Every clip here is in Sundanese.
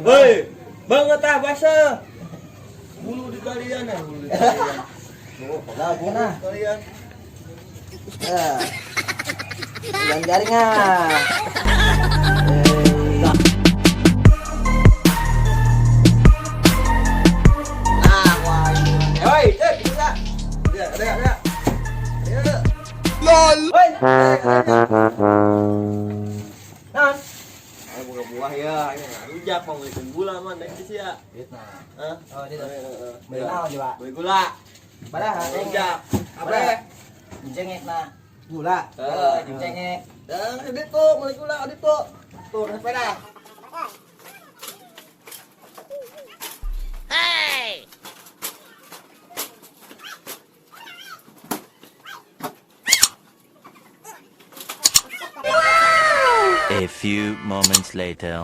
Hei, banget ah basah. Bulu di kalian ya, bulu di kalian. Oh, lagu nah. Kalian. Ya. Jangan garing ah. Nah, wah. Hei, cek, bisa. Ya, ada, ada. Ya. LOL. Woi. Naon? Ayo buka buah ya, ini rujak mau beli gula mah naik sih ya. Nah. Hah? Oh, itu. Beli Beli naon coba? Beli gula. Padahal Rujak. Apa? Cengek nah. Gula. Heeh, Jeung cengek. Dan ini tuh, beli gula, ini tuh. Tuh, sepeda. A few moments later.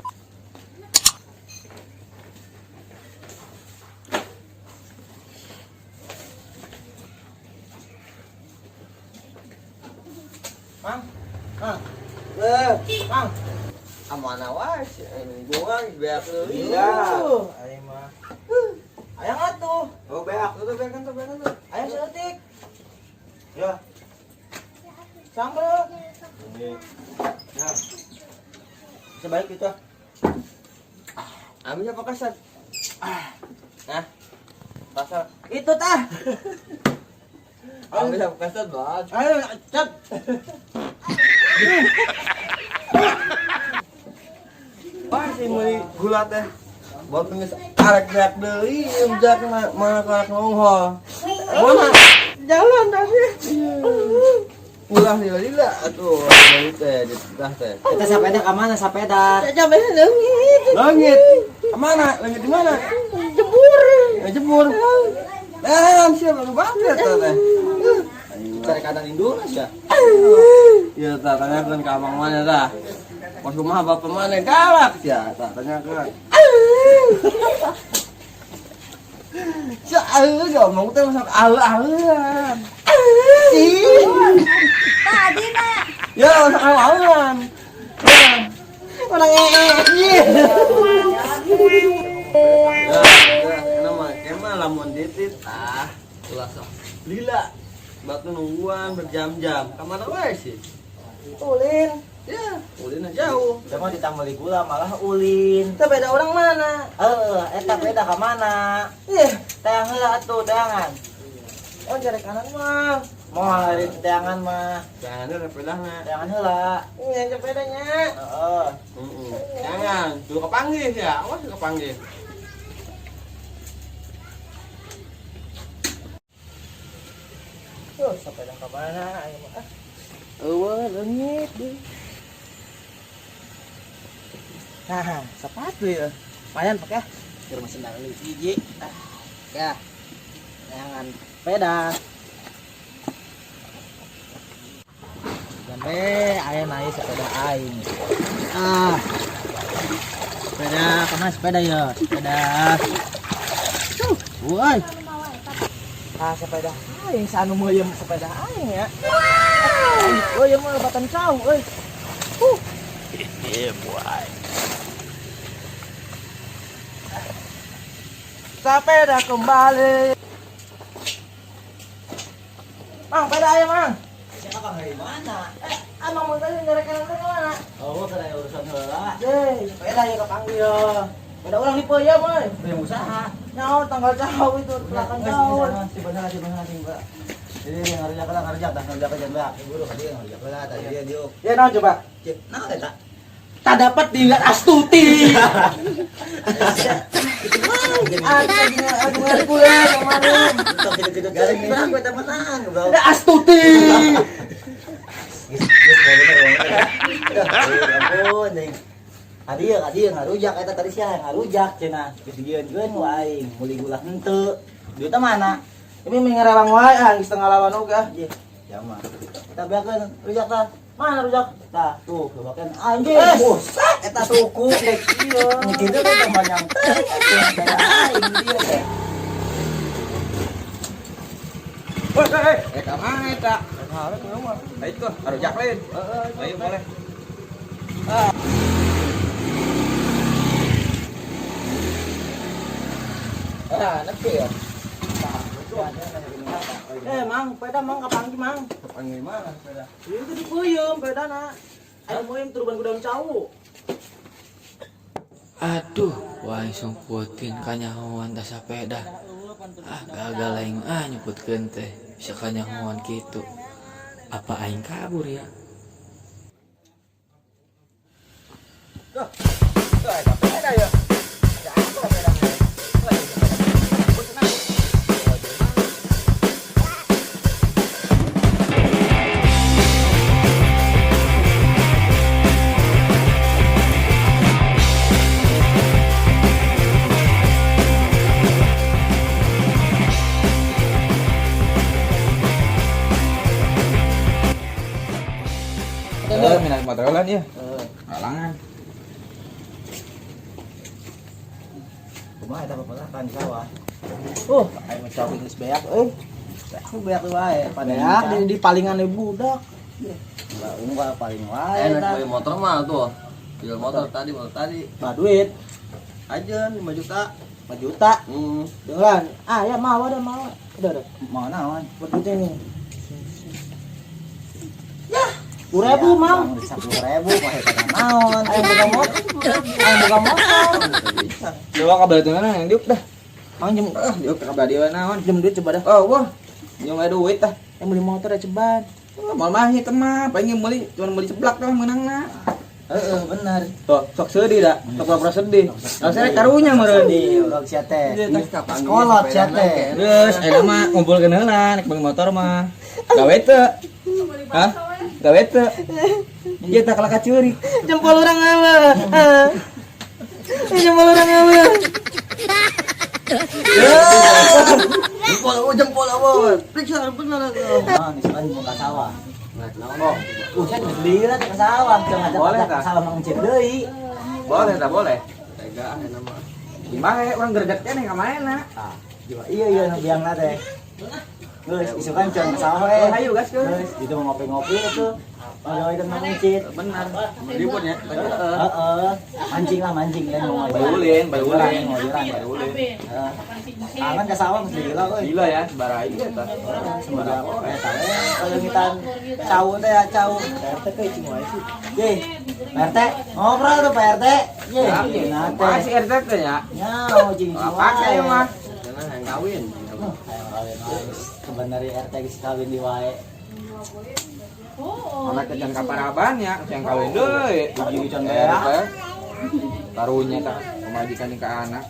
Mang. Mang. Eh, Mang. amana wae sih, nungguan beak deui. Iya. Aing mah. Ayang atuh. Oh, beak tuh, beak kan tuh, beak tuh. Ayang seeutik. Ya. Sambel. Ini. Ya. Sebaik itu. Ambil apa kasar? Ah. Pasar. Itu tah. Ambil apa kasar, Bang? Ayo, cet. Wah, sih meuli gula teh. Buat geus arek beak deui, rujak mah mana karak nonghol. Mana? Jalan tadi. Ulah lila-lila atuh meuli teh di tah teh. Kita sepeda ke mana sepeda? Sampai leungit. Leungit. Kemana? Leungit di mana? Jebur. Ngejebur. Eh, siapa lu banget teh. Cari kanan Indonesia. Ya, tak tanyakan ke abang mana dah. Pas rumah bapak mana galak ya, tak tanyakan. Ya, ngomong teh masuk alu-aluan. Ih. Tadi nak. Ya, masuk alu-aluan. Ya. Orang ee. Iya. Ya, ya, nama kemah lamun ditit ah, ulah sok. Lila. Batu nungguan berjam-jam. Kemana wae sih? Ulin. Ya, ulinnya jauh. Cuma ditambah gula malah ulin. Sepeda orang mana? Eh, eta beda ke mana? Ih, Teang heula atuh, teangan. oh cari kanan mah. Moal dari teangan mah. Jangan ada sepedanya. Teangan heula. Ini sepedanya. Heeh. Heeh. Jangan, dulu kepanggih ya. Awas kepanggih. Tuh, sepeda ke mana? Ayo mah. Eueuh, leungit deui. Nah, sepatu ya. Lumayan pakai. Ke rumah sendal hiji. Ah, ya. Teangan sepeda. Sampai aya naik sepeda aing. Ah. Sepeda kemana sepeda ya? Sepeda. Tuh, woi. Ah, sepeda aing sanu meuyeum sepeda aing ya. Wow. Euy, mah batan cau euy. Yeah, boy. Sepeda kembali. Mang, sepeda ayo, Mang. Siapa kang dari mana? Eh, abang mau tanya dari kanan ke mana? Oh, kada urusan heula. Ye, sepeda ya kepanggil ya. Sepeda orang di peuyeum euy. Yang usaha. Nyaho tanggal jauh itu, telakan jauh. Si bener, si bener, si bener. Jadi yang ngerjakan lah, ngerjakan, dah ngerjakan jangan banyak. Ibu tadi yang ngerjakan lah, tadi dia diuk. Ya, naon coba? Cik, nah eta. Tak dapat dilihat Astuti. Aduh, aduh, kemarin. Gitu-gitu garing nih. Berang gue temenan, bro. Ada Astuti. Geus, geus, bener, bener. Ampun, ding. Adi ya, adi ngarujak eta tadi sia ngarujak cenah. Geus digieun-gieun ku aing, meuli gula henteu. Duitna mana? Ini mengerewang wae ah, geus teu ngalawan oge ah. Ye, jama. Kita beakeun rujak tah. Mana rujak? Tah, tuh, beakeun anjing. Eh. Buset, eta suku. Iya. Ini kitu teh banyak teh. Aing dia teh. Woi, hei, eh, ka mana eta? Nah, itu, rujak lain. Ayo boleh. Ah, nepi ya. Eh, Mang, peda Mang kapanggih Mang. Kapanggih mana sepeda? Ieu teh dipeuyeum pedana. Ayo moyem turuban ku daun cau. Aduh, wah sungkutin kanyahoan ta sapeda. Ah, gagal aing ah nyuputkeun teh. Bisa kanyahoan kitu. Apa aing kabur ya? Tuh, eta sepeda ya. Ada apa sepeda? Minat motoran ya. Halangan. Kumaha eta pepelakan di sawah? Oh, aing mah cau geus beak euy. Aku beak wae pada Beak di palingan budak. Lah unggah paling wae Enak eta. beli motor mah tuh. Jual motor tadi, motor tadi. Bah duit Aja 5 juta. 5 juta. Dengan ah ya mau ada mau. Udah. Mau naon? Buat duitnya nih. Ya, 10.000 Mang. 10.000 mah eta naon? Ayo buka motor. Ayo buka motor. Dewa kabar itu mana yang diuk dah. Mang jem Ah, diuk kabar dia naon. jem duit coba dah. Oh, wah. Nyom aya duit dah. Yang beli motor ya ceban. Oh, mau mah ieu mah, paling beli cuma beli seblak doang meunangna. Heeh, bener. Tuh, sok sedih dah. Sok pura-pura sedih. Rasanya karunya meureun. Sedih, urang sia teh. Sekolot sia teh. Geus, ayeuna mah ngumpulkeun heula naik beli motor mah. Gawe teu. Hah? Gawe teu. Ieu tah kalaka ceurik. Jempol orang apa? Jempol orang apa? Jempol, oh jempol apa? Periksa bener tuh. Naon isukan mun ka sawah. Nah, Usan geus lila ka sawah, teu Boleh, ngajak tah. ka sawah mang encit deui. Boleh tah, boleh. Tega ayeuna mah. Gimana urang greget keneh ka mana? Ah, iya iya nu biangna teh. Geus isukan can ka sawah we. Oh, hayu gaskeun. Geus itu mau ngopi-ngopi itu. Mau itu mang encit. Benar. Beli pun ya. Heeh. Mancing lah mancing ya mau Bayulin, bayulin. Bayulan. Bayulin. Heeh. Tangan ka sawah geus lila euy. Gila ya, barai eta. Semoga eta we kalengitan cau teh ya cau. RT ke cing wae sih. Ye, Pak RT, ngobrol tuh Pak RT. Ye, nah teh. Masih RT teh ya. Nya, cing cing Apa kayak mah? Karena yang kawin. Ayo kawin wae. Kebener RT geus kawin di wae. Anak kecan kaparaban ya, yang kawin deui. Uji-ujian Eh, beak. Karunya tah pemajikan ke anak.